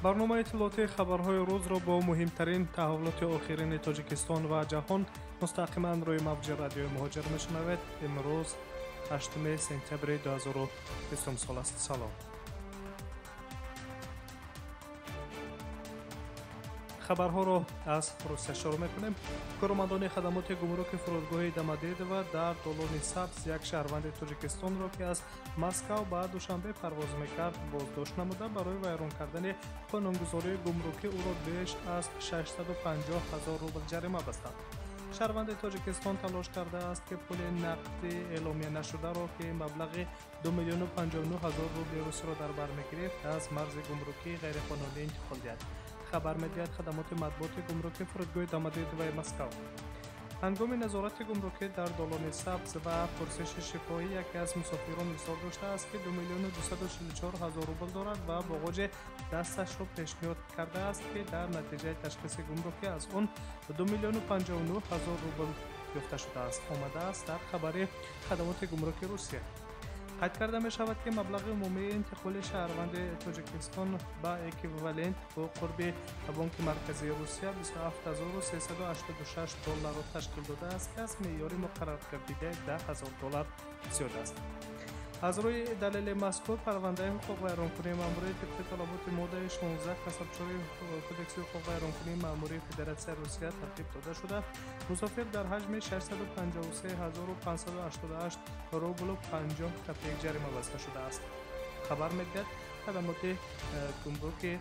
Барномаи иттилоотии хабарҳои рӯзро бо муҳимтарин таҳаввулоти охирини Тоҷикистон ва ҷаҳон мустақиман рӯи мавҷи радиои Муҳоҷир мешунавед. Имрӯз 8 сентябри 2020 сол аст. Салом. Хабарҳоро аз Русия шурӯъ мекунем. Кормандони хадамоти гумруки фурудгоҳи Домодедово дар долони сабз як шаҳрванди Тоҷикистонро, ки аз Москав ба Душанбе парвоз мекард, боздошт намуда, барои вайрон кардани қонунгузории гумрукӣ ӯро беш аз 650 ҳазор рубл ҷарима бастанд. Шаҳрванди Тоҷикистон талош кардааст, ки пули нақди эъломия нашударо, ки маблағи 2 миллиону 59 ҳазор рубли русиро дар бар мегирифт, аз марзи гумрукии ғайриқонунӣ интиқол диҳад. Хабар медиҳад хадамоти матбуоти гумруки фурудгоҳи Домодедовои Москав. Ҳангоми назорати гумрукӣ дар долони сабз ва пурсиши шифоҳӣ яке аз мусофирон изҳор доштааст, ки 2 миллиону 244 ҳазор рубл дорад ва боғоҷи дасташро пешниҳод кардааст, ки дар натиҷаи ташхиси гумрукӣ аз он 2 миллиону 59 ҳазор рубл ёфта шудааст, омадааст дар хабари хадамоти гумруки Русия. Қайд карда мешавад, ки маблағи умумии интиқоли шаҳрванди Тоҷикистон ба эквивалент бо қурби Бонки Марказии Русия 27386 долларро ташкил додааст, ки аз меъёри муқарраргардидаи 10 ҳазор доллар зиёд аст. Аз рӯи далели мазкур парвандаи ҳуқуқвайронкунии маъмурӣ тибқи талаботи моддаи 16 касабчори Кодекси ҳуқуқвайронкунии маъмурии Федератсияи Русия тартиб дода шуда, мусофир дар ҳаҷми 653 588 рублу 50 копеек ҷарима баста шудааст. Хабар медиҳад хадамоти гумруки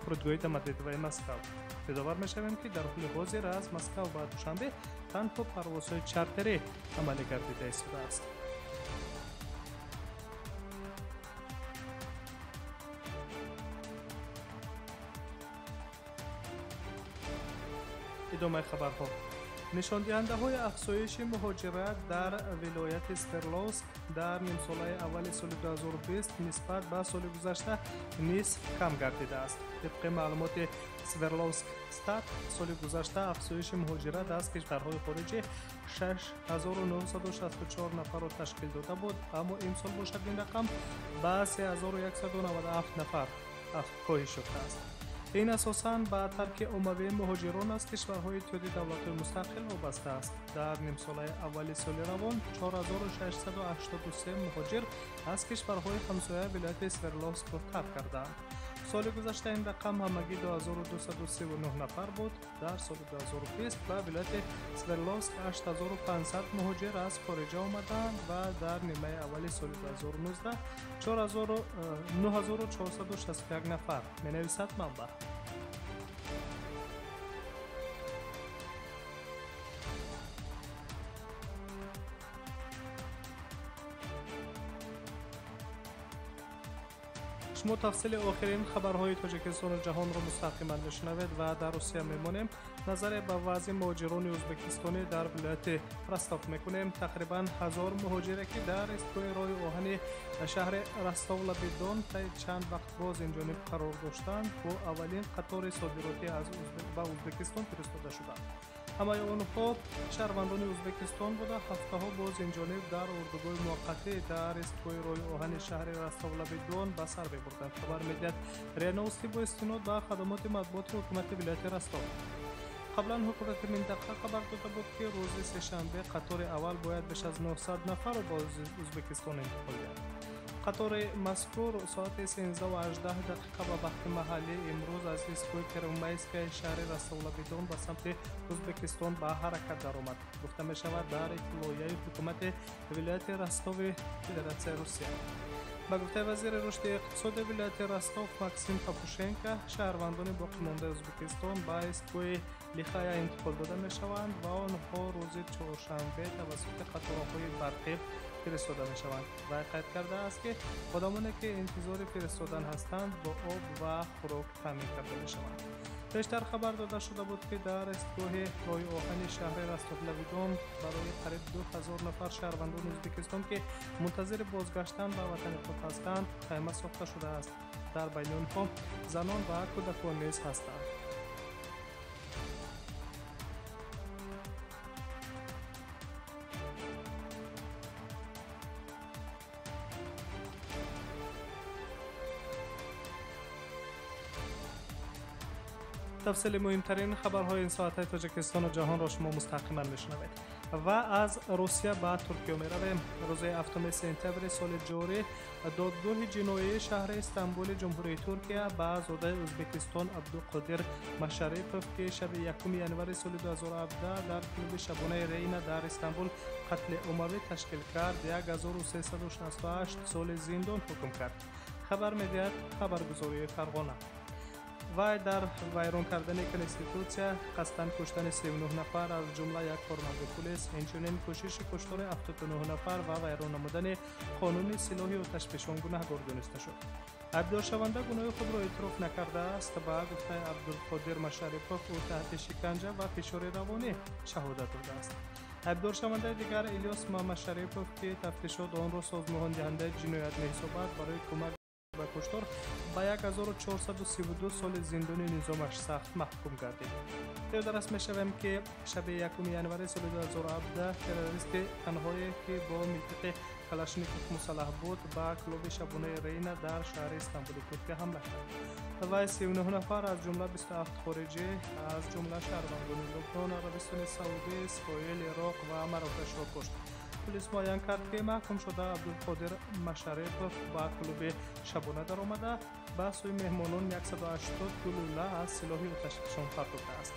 фурудгоҳи Домодедовои Москав. Ёдовар мешавем, ки дар ҳоли ҳозир аз Москав ба Душанбе танҳо парвозҳои чартерӣ амалӣ гардида истодааст. Идомаи хабарҳо. Нишондиҳандаҳои афзоиши муҳоҷират дар вилояти Свердловск дар нимсолаи аввали соли 2020 нисбат ба соли гузашта нисф кам гардидааст. Тибқи маълумоти Свердловск стат, соли гузашта афзоиши муҳоҷират аз кишварҳои хориҷӣ 6964 нафарро ташкил дода буд, аммо имсол бошад ин рақам ба 3197 нафар коҳиш ёфтааст. Ин асосан ба тарки оммавии муҳоҷирон аз кишварҳои Иттиҳоди Давлатҳои Мустақил вобаста аст. Дар нимсолаи аввали соли равон 4683 муҳоҷир аз кишварҳои ҳамсоя вилояти Свердловскро тарк кардаанд. Соли гузашта ин рақам ҳамагӣ 2239 нафар буд. Дар соли 2020 ба вилояти Свердловск 8500 муҳоҷир аз хориҷа омадаанд ва дар нимаи аввали соли 2019 9461 нафар, менависад манбаъ. Шумо тафсили охирин хабарҳои Тоҷикистону ҷаҳонро мустақиман мешунавед ва дар Русия мемонем. Назаре ба вазъи муҳоҷирони ӯзбекистонӣ дар вилояти Ростов мекунем. Тақрибан 1000 муҳоҷире, ки дар истгоҳи роҳи оҳани шаҳри Ростов-Лабидон таи чанд вақт боз инҷониб қарор доштанд, бо аввалин қатори содиротӣ ба Ӯзбекистон фиристода шуданд. Ҳамаи онҳо шаҳрвандони Ӯзбекистон буда, ҳафтаҳо боз инҷониб дар урдугоҳи муваққатӣ дар истгоҳи роҳи оҳани шаҳри Ростов-Лабидон ба сар мебурданд, хабар медиҳад РИА Новости бо истинод ба хадамоти матбуоти ҳукумати вилояти Ростов. Қаблан ҳукумати минтақа хабар дода буд, ки рӯзи сешанбе қатори аввал бояд беш аз 900 нафарро ба Ӯзбекистон интиқол диҳад. Қатори мазкур соати 13:18 дақиқа ба вақти маҳаллӣ имрӯз аз истгоҳи Первомайскаи шаҳри Ростов-Лабидон ба самти Ӯзбекистон ба ҳаракат даромад, гуфта мешавад дар иттилоияи ҳукумати вилояти Ростови Федератсияи Русия. Ба гуфтаи вазири рушди иқтисоди вилояти Ростов Максим Папушенко, шаҳрвандони боқимондаи Ӯзбекистон ба истгоҳи Лихая интиқол дода мешаванд ва онҳо рӯзи чоршанбе тавассути қатораҳои барқӣ фиристода мешаванд. Вай қайд кардааст, ки одамоне, ки интизори фиристодан ҳастанд, бо об ва хӯрок таъмин карда мешаванд. Пештар хабар дода шуда буд, ки дар истгоҳи роҳи оҳани шаҳри Ростов-Лабидон барои қариб 2000 нафар шаҳрвандони Ӯзбекистон, ки мунтазири бозгаштан ба ватани худ ҳастанд, хайма сохта шудааст. Дар байни онҳо занон ва кӯдакон низ ҳастанд. Тафсили муҳимтарин хабарҳои ин соатаи Тоҷикистону ҷаҳонро шумо мустақиман мешунавед. Ва аз Русия ба Туркия меравем. Рӯзи 7 сентябри соли ҷорӣ додгоҳи ҷиноии шаҳри Истанбули Ҷумҳурии Туркия ба зодаи Ӯзбекистон Абдуқодир Машарипов, ки шаби 1 январи соли 2017 дар клуби шабонаи Рейна дар Истанбул қатли оммавӣ ташкил кард, 1368 соли зиндон ҳукм кард. Хабар медиҳад хабаргузории Фарғона. Вай дар вайрон кардани конститутсия, қасдан куштани 39 нафар, аз ҷумла як корманди пулис, инчунин кӯшиши куштори 79 нафар ва вайрон намудани қонуни силоҳи оташфишон гунаҳгор дониста шуд. Айбдоршаванда гуноҳи худро эътироф накардааст. Ба гуфтаи Абдулқодир Машарипов, ӯ таҳти шиканҷа ва фишори равонӣ шаҳодат додааст. Айбдоршавандаи дигар Илёс Машарипов, ки тафтишот онро созмондиҳандаи ҷиноят меҳисобад, барои кӯмак ба куштор ба 1432 соли зиндони низомаш сахт маҳкум гардид. Ёдрас мешавем, ки шаби 1 январи соли 2017 террористи танҳое, ки бо милтиқи Калашников мусаллаҳ буд, ба клуби шабонаи Рейна дар шаҳри Истанбули Туркия ҳамла кард. Вай 39 нафар, аз ҷумла 27 хориҷӣ, аз ҷумла шаҳрвандони Лубнон, Арабистони Саудӣ, Исроил, Ироқ ва Марокашро кушт. Пулис муайян кард, ки маҳкум шуда Абдулқодир Машарипов ба клуби шабона даромада, ба сӯи меҳмонон 180 гулӯла аз силоҳи оташфишон партофтааст.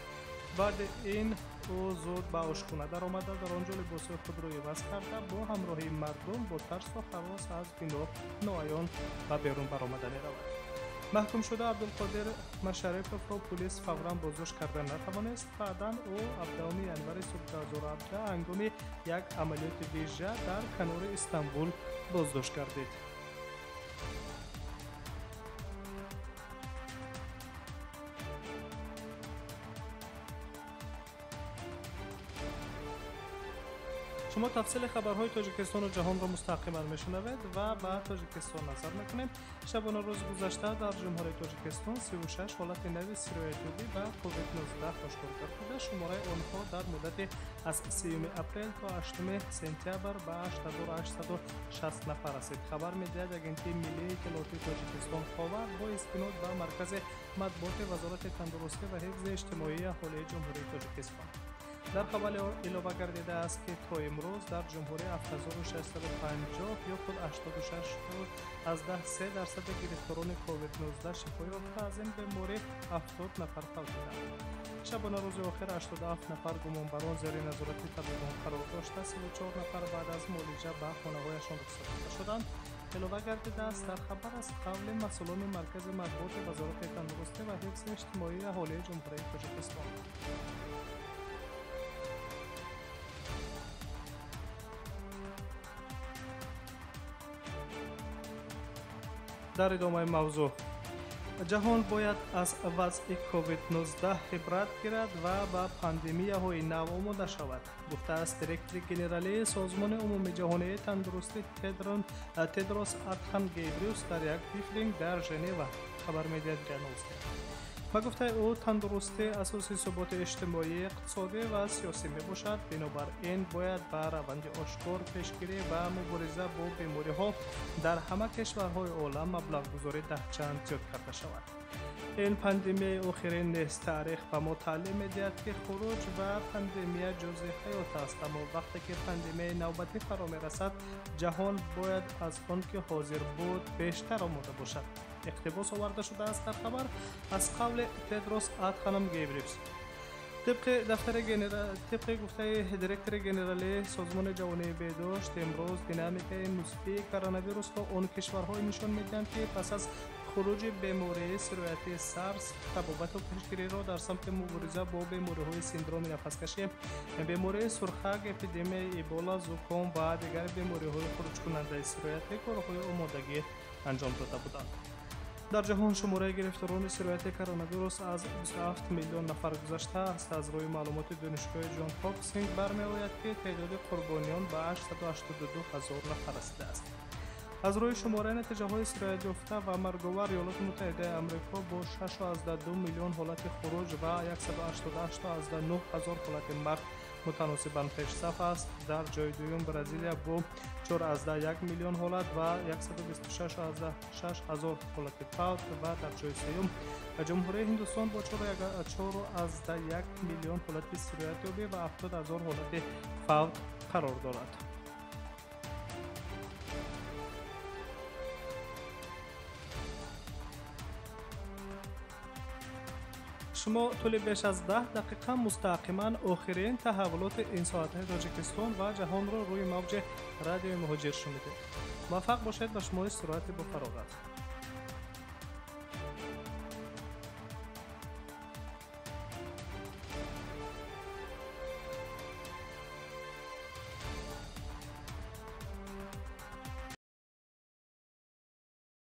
Баъди ин ӯ зуд ба ошхона даромада, дар он ҷо либосҳои худро иваз карда, бо ҳамроҳии мардум бо тарсу ҳарос аз бино ноаён ба берун баромада меравад. Маҳкум шуда Абдулқодир Машариповро пулис фавран боздошт карда натавонист. Баъдан ӯ 17 январи соли 2017 ҳангоми як амалиёти вижа дар канори Истанбул боздошт гардид. Шумо тафсили хабарҳои Тоҷикистону ҷаҳонро мустақиман мешунавед ва ба Тоҷикистон назар мекунем. Шабона рӯзи гузашта дар Ҷумҳурии Тоҷикистон 36 ҳолати нави сироятёбӣ ба COVID-19 ошкор гардида, шумораи онҳо дар муддати аз 3 апрел то 8 сентябр ба 8860 нафар расид. Хабар медиҳад Агентии миллии иттилоотии Тоҷикистон Ховар бо истинод ба Маркази матбуоти Вазорати тандурустӣ ва ҳифзи иҷтимоии аҳолии Ҷумҳурии Тоҷикистон. Дар хабар илова гардидааст, ки то имрӯз дар ҷумҳурӣ 7650 ё худ 86,3% гирифторони COVID-19 шифо ёфта, аз ин беморӣ 70 нафар фавтиданд. Шабона рӯзи охир 87 нафар гумонбарон зери назорати табибон қарор дошта, 34 нафар баъд аз муолиҷа ба хонаҳояшон рухсат дода шуданд. Илова гардидааст дар хабар аз қавли масъулони Маркази матбуоти Вазорати тандурустӣ ва ҳифзи иҷтимоии аҳолии Ҷумҳурии Тоҷикистон. Дар идомаи мавзӯъ, ҷаҳон бояд аз вазъи COVID-19 ибрат гирад ва ба пандемияҳои нав омода шавад, гуфтааст директори генералии Созмони умумиҷаҳонии тандурустӣ Тедрос Адхам Гебриус дар як брифинг дар Женева, хабар медиҳад РИА Новости. Ба гуфтаи ӯ, тандурустӣ асоси суботи иҷтимоӣ, иқтисодӣ ва сиёсӣ мебошад. Бинобар ин бояд ба раванди ошкор, пешгирӣ ва мубориза бо бемориҳо дар ҳама кишварҳои олам маблағгузорӣ даҳчанд зиёд карда шавад. Ин пандемияи охирин нест. Таърих ба мо таълим медиҳад, ки хуруҷ ва пандемия ҷузъи ҳаёт аст, аммо вақте ки пандемияи навбатӣ фаро мерасад, ҷаҳон бояд аз он ки ҳозир буд бештар омода бошад. Иқтибос оварда шудааст дар хабар аз қавли Тедрос Адханом Гебриус. Тибқи гуфтаи директори генералии Созмони ҷавонии беҳдошт, имрӯз динамикаи мусбии коронавирусро он кишварҳое нишон медиҳанд, ки пас аз хуруҷи бемории сироятии сарс табобату пешгириро дар самти мубориза бо бемориҳои синдроми нафаскашӣ, бемории сурхак, эпидемияи Эбола, зуком ва дигар бемориҳои хуруҷкунандаи сироятӣ корҳои омодагӣ анҷом дода буданд. Дар ҷаҳон шумораи гирифторони сирояти коронавирус аз 27 миллион нафар гузаштааст. Аз рӯи маълумоти Донишгоҳи Ҷон Ҳопкинс бармеояд, ки теъдоди қурбониён ба 882 ҳазор нафар расидааст. Аз рӯи шумораи натиҷаҳои сироятёфта ва марговар, Иёлоти Муттаҳидаи Амрико бо 6,2 миллион ҳолати хуруҷ ва 188,9 ҳазор ҳолати марг мутаносибан пешсаф аст. Дар ҷои дуюм Бразилия бо 4,1 миллион ҳолат ва 126,6 ҳазор ҳолати фавт ва дар ҷои сеюм Ҷумҳурии Ҳиндустон бо 4,1 миллион ҳолати сироятёбӣ ва 70 ҳазор ҳолати фавт қарор дорад. Шумо тӯли беш аз 10 дақиқа мустақиман охирин таҳаввулоти ин соатҳои Тоҷикистон ва ҷаҳонро рӯи мавҷи радиои Муҳоҷир шунидед. Муваффақ бошед, ба шумо истироҳати бофароғат.